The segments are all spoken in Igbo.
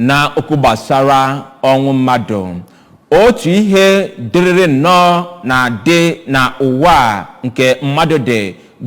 Na okwu gbasara ọnwụ mmadụ, otu ihe dịrịrị nnọọ na-adị na ụwa a nke mmadụ dị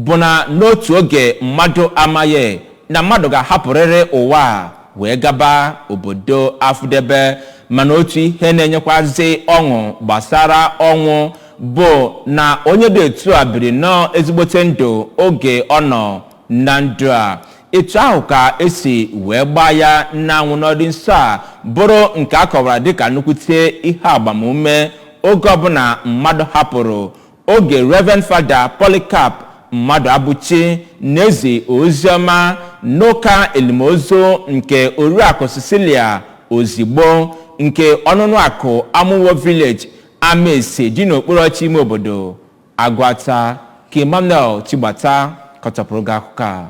bụ na n'otu oge mmadụ amaghị na mmadụ ga-ahapụrịrị ụwa a wee gaba obodo afụdebe. Mana otu ihe na-enyekwazi ọṅụ gbasara ọnwụ bụ na onye dị etu a biri nnọọ ezigbote ndụ oge ọ nọ na ndụ a. Etu ahụ ka esi wee gbaa ya n'anwụ n'ọdị nsọ a bụrụ nke a kọwara dịka nnukwute ihe agbamume oge ọbụla mmadụ hapụrụ oge. Reverend Fada Polycarp Mmadụ Abụchi na-ezi oziọma n'ụka elimozu nke Oriakụ Cecilia Ozigbo nke ọnụnụ akụ Amụwo Village, Amaesi dị n'okpuru ọchị ime obodo Agụata, ka Emmanuel Chigbata kọchapụrụ gị akụkọ a.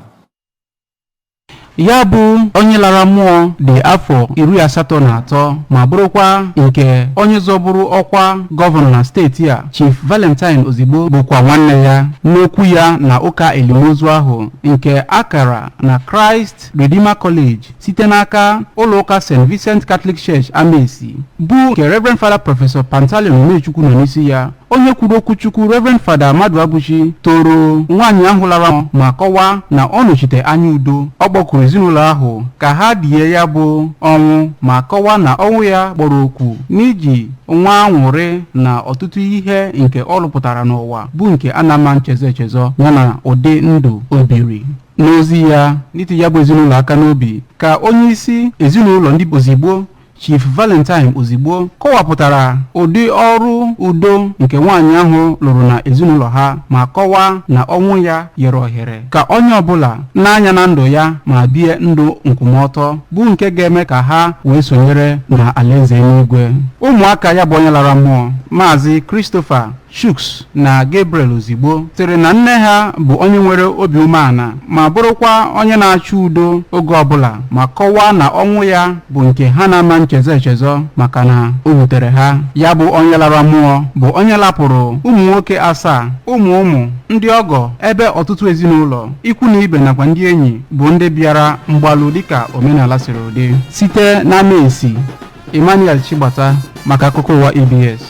Ya bụ onye lara mmụọ dị afọ 83 ma bụrụkwa nke onye zọburu ọkwa gọvanọ na steeti a, Chief Valentine Ozigbo, bụkwa nwanne ya. N'okwu ya na ụka elimozu ahụ nke akara na Christ Redeemer College site n'aka ụlọụka St. Vincent Catholic Church, Amaesi, bụ nke Reverend Father Professor Pantaleon Umechukwu nọ n'isi ya, onye kwuru okwuchukwu, Reverend Fada Madu Abuchi, toro nwaanyị ahụ lara ma kọwaa na ọ nọchite anya udo. Ọ kpọkuru ezinụlọ ahụ ka ha die ya bụ ọnwụ ma kọwaa na ọnwụ ya kpọrọ okwu n'iji nwa aṅụrị na ọtụtụ ihe nke ọ rụpụtara n'ụwa bụ nke a na-ama nchezo echezo, yana ụdị ndụ o biri. N'ozi ya n'iti ya bụ ezinụlọ aka n'obi, ka onye isi ezinụlọ ndị Ozigbo, Chief Valentine Ozigbo, kọwapụtara ụdị ọrụ udo nke nwaanyị ahụ lụrụ na ezinụlọ ha ma kọwaa na ọnwụ ya nyere ohere ka onye ọbụla n'anya na ndụ ya ma bie ndụ nkwụmọtọ bụ nke ga-eme ka ha wee sonyere na alaeze eluigwe. Ụmụaka ya bụ onye lara mmụọ, Maazị Christopher Chuks na Gabriel Ozigbo, sịrị na nne ha bụ onye nwere obi umeala ma bụrụkwa onye na-achọ udo oge ọbụla, ma kọwaa na ọnwụ ya bụ nke ha na-ama nchezo echezo maka na o wutere ha. Ya bụ onye lara mmụọ bụ onye lapụrụ ụmụ nwoke asaa, ụmụ ụmụ, ndị ọgọ, ebe ọtụtụ ezinụlọ, ikwu na ibe nakwa ndị enyi bụ ndị bịara mgbalụ dịka omenala siri dị. Site n'Amaesi, Emmanuel Chigbata maka akụkọ ụwa ABS.